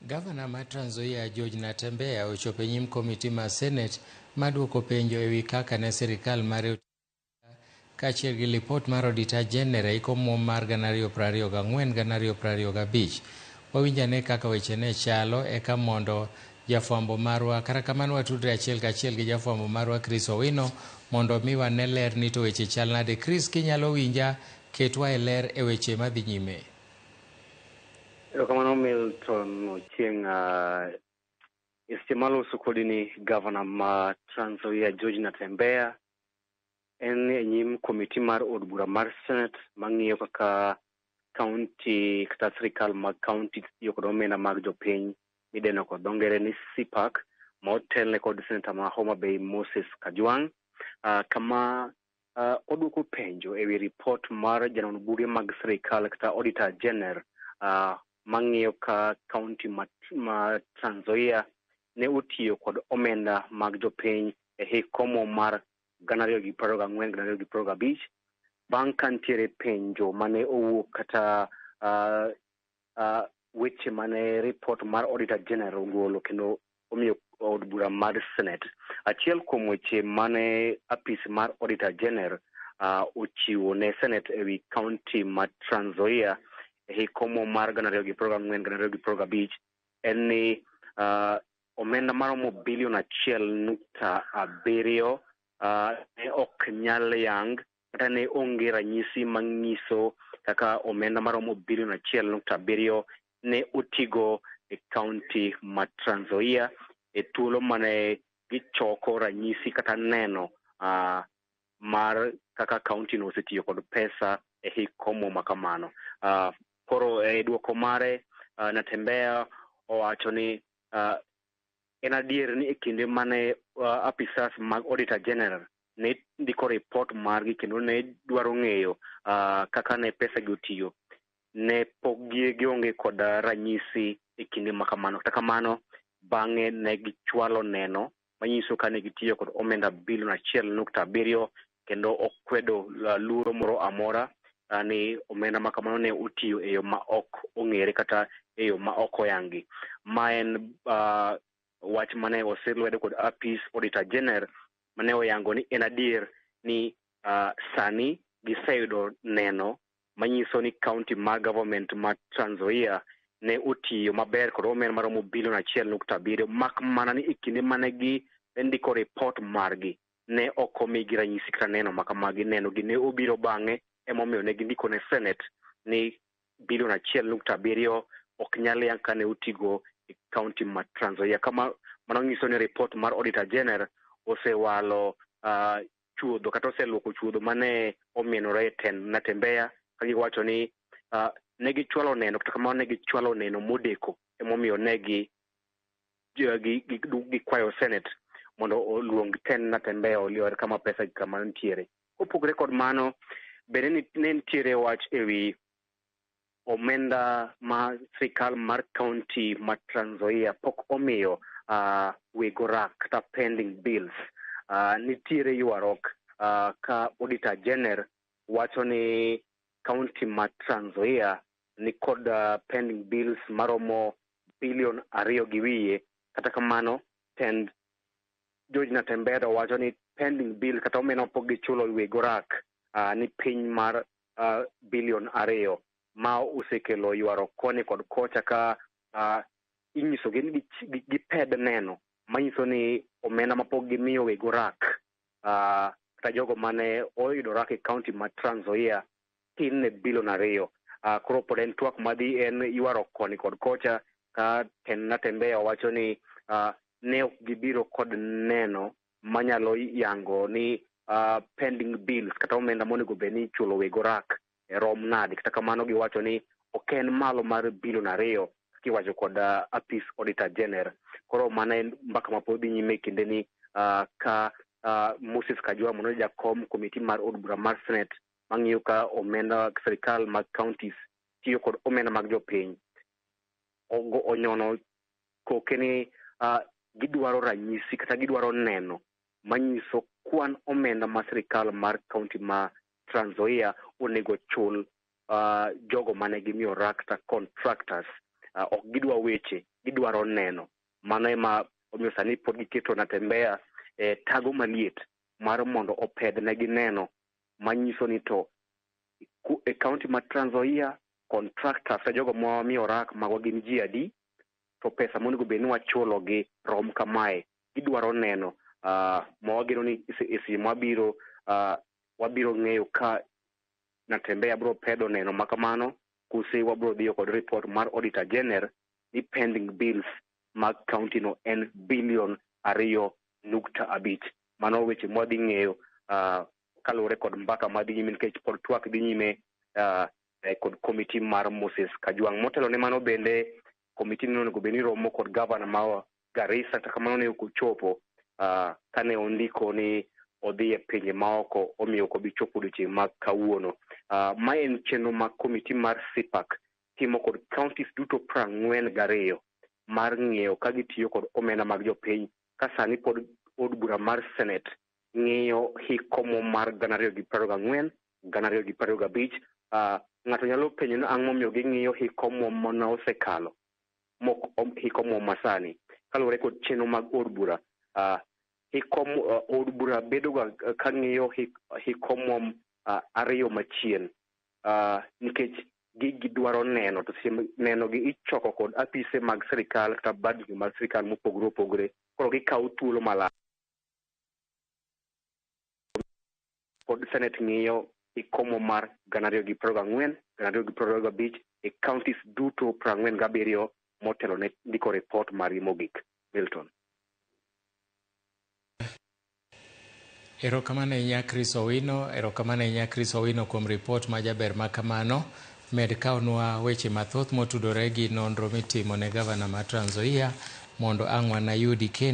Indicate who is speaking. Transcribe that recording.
Speaker 1: Gavana ma Trans Nzoia George Natembeya ochopo e nyim komiti mar Senate maduoko penjo ewi kaka ne sirikal mare kaachiel gi lipot mar Auditor General e hik omuom mar 2024-2025. Wawinj ane kaka weche ne chalo eka mondo jafwambo marwa kata kamano watudre achiel kachiel gi jafwambo marwa Chris Owino mondo omiwa ne ler ni to weche chal nade. Chris, kinyalo winja, ketwa e ler e weche madhi nyime.
Speaker 2: Erokamano Milton Ochieng'. E seche maloso kodi ni gavana ma Trans Nzoia George Natembeya en e nyim komiti mar od bura mar Senate mang'iyo kaka kaunti kata sirikal mag kaunti tiyo kod omenda mag jopiny midendo kod dho ngere ni CPAC ma otelne kod seneta ma Homa Bay Moses Kajwang', kama odwoko penjo ewi ripot mar janon buge mag sirikal kata Auditor General mang'iyo ka kaunti ma Trans Nzoia ne otiyo kod omenda mag jopiny e hik komo mar 2024 2025 bang' ka nitiere penjo mane owuok kata weche mane ripot mar Auditor General ogolo kendo omiyo od bura mar Senate. Achiel kuom weche mane apis mar Auditor General ochiwo ne Senate ewi kaunti ma Trans Nzoia e hik komo mar 2024 2025 en ni omenda maromo bilion 1.7 ne ok nyal yang kata ne onge ranyisi manyiso kaka omenda maromo bilion 1.7 ne otigo e kaunti ma Trans Nzoia e thuolo mane gichoko ranyisi kata neno mar kaka kaunti no osetiyo kod pesa e hik komo ma kamano. Koro e duoko mare, Natembeya owacho ni en adier ni e kinde mane apisas mag Auditor General ne ndiko ripot margi kendo ne dwaro ng'eyo kaka ne pesa gi otiyo, ne pok gionge kod ranyisi e kinde ma kamano. Kata kamano, bang'e ne gichwalo neno manyiso ka ne gitiyo kod omenda bilion 1.7 kendo okwedo luoro moro amora ni omenda ma kamano ne otiyo e yo ma ok ong'ere kata e yo ma ok oyangi. Ma en wach mane osir lwedo kod apis Auditor General mane oyango ni en adier ni sani giseyudo neno manyiso ni county mar government ma Trans Nzoia ne otiyo maber kod omenda maromo bilion 1.7, mak mana ni e kinde mane gi ndiko ripot margi ne ok omigi ranyisi kata neno ma kamagi. Neno gi ne obiro bang'e, emomiyo ne gindiko ne Senate ni bilion 1.7 ok nyal yang ka ne otigo e county ma Trans Nzoia. Kama mano nyiso ni ripot mar Auditor General osewalo chuodho kata oseluoko chuodho mane omienore e tend Natembeya ka giwacho ni ne gichwalo neno, kata kamano ne gichwalo neno modeko, emomiyo ne gi gikwayo Senate mondo oluong tend Natembeya olier kama pesa gi kama nitiere. Kopogore kod mano, bende ne nitiere wach ewi omenda ma sirikal mar county ma Trans Nzoia pok omiyo weg orak kata pending bills. Nitiere ywaruok ka Auditor General wacho ni county ma Trans Nzoia ni kod pending bills maromo bilion 2 gi wiye. Kata kamano, tend George Natembeya wacho ni pending bill kata omenda pok gichulo weg orak ni piny mar bilion 2, ma osekelo ywaruok koni kod kocha ka inyisogi ni giped neno manyiso ni omenda mapok gimiyo weg orak kata jogo mane oyudo orak e county ma Trans Nzoia tin ne bilion 2. Koro pod en twak madhi, en ywaruok koni kod kocha ka tend Natembeya wacho ni ne ok gibiro kod neno manyalo yango ni pending bills kata omenda monego bed ni ichulo weg orak e rom nade. Kata kamano, giwacho ni ok en malo mar bilion 2 kiwacho kod apis Auditor General. Koro mano en mbaka ma pod dhi nyime e kinde ni ka Moses Kajwang' mano jakom komiti mar od bura mar Senate mang'iyo ka omenda sirikal mag counties tiyo kod omenda mag jopiny onyono koke ni gidwaro ranyisi kata gidwaro neno manyiso kwan omenda ma sirikal mar county ma Trans Nzoia onego chul jogo mane gimiyo orak kata contractors. Ok gidwa weche, Gidwaro neno. Mano ema omiyo sani pod giketo Natembeya e tago maliet mar mondo opedhnegi neno manyiso ni to e kaunti ma Trans Nzoia contractors ka jogo ma wamiyo rak magwa gin ji adi to pesa monego bed ni wachulogi rom kamae. Gidwaro neno ma wageno ni e seche mabiro wabiro ng'eyo ka Natembeya biro pedho neno ma kamano kose wabiro dhiyo kod report mar Auditor General ni pending bills mag county no en bilion 2.5. Mano weche mwadhi ng'eyo kaluwore kod mbaka madhi nyime nikech pod twak dhi nyime kod komiti mar Moses Kajwang'. Motelo ne mano bende komiti no onego bed ni romo kod gavana ma Garissa, kata kamano ne ok ochopo kane ondiko ni odhi e pinje maoko, omiyo ok obi chopo odiochieng' ma kawuono. Ma en chenro ma komiti mar CPAC timo kod counties duto 42 mar ng'iyo ka gitiyo kod omenda mag jopiny ka sani pod od bura mar Senate ng'iyo hik omwom mar 2024 2025. Ng'ato nyalo penjo ni ang'o momiyo ging'iyo hik omwom mana osekalo mok hik omwom masani kaluwore kod chenro mag od bura. Hik od bura bedo ga ka ng'iyo hik omwom ariyo machien nikech gidwaro neno to seche neno gi ichoko kod apise mag sirikal kata bad mag sirikal mopogore opogore, koro gikawo thuolo malach. Pod Senate ng'iyo ikomo mar 2024 2025 e counties duto 47 motelo ne ndiko report margi mogik. Milton.
Speaker 1: Erokamano ahinya Chris Owino, erokamano ahinya Chris Owino kuom ripot ma jaber ma kamano. Med kawnwa weche mathoth motudore gi nonro mitimo ne gavana ma Trans Nzoia mondo ang' wanayudi kendo.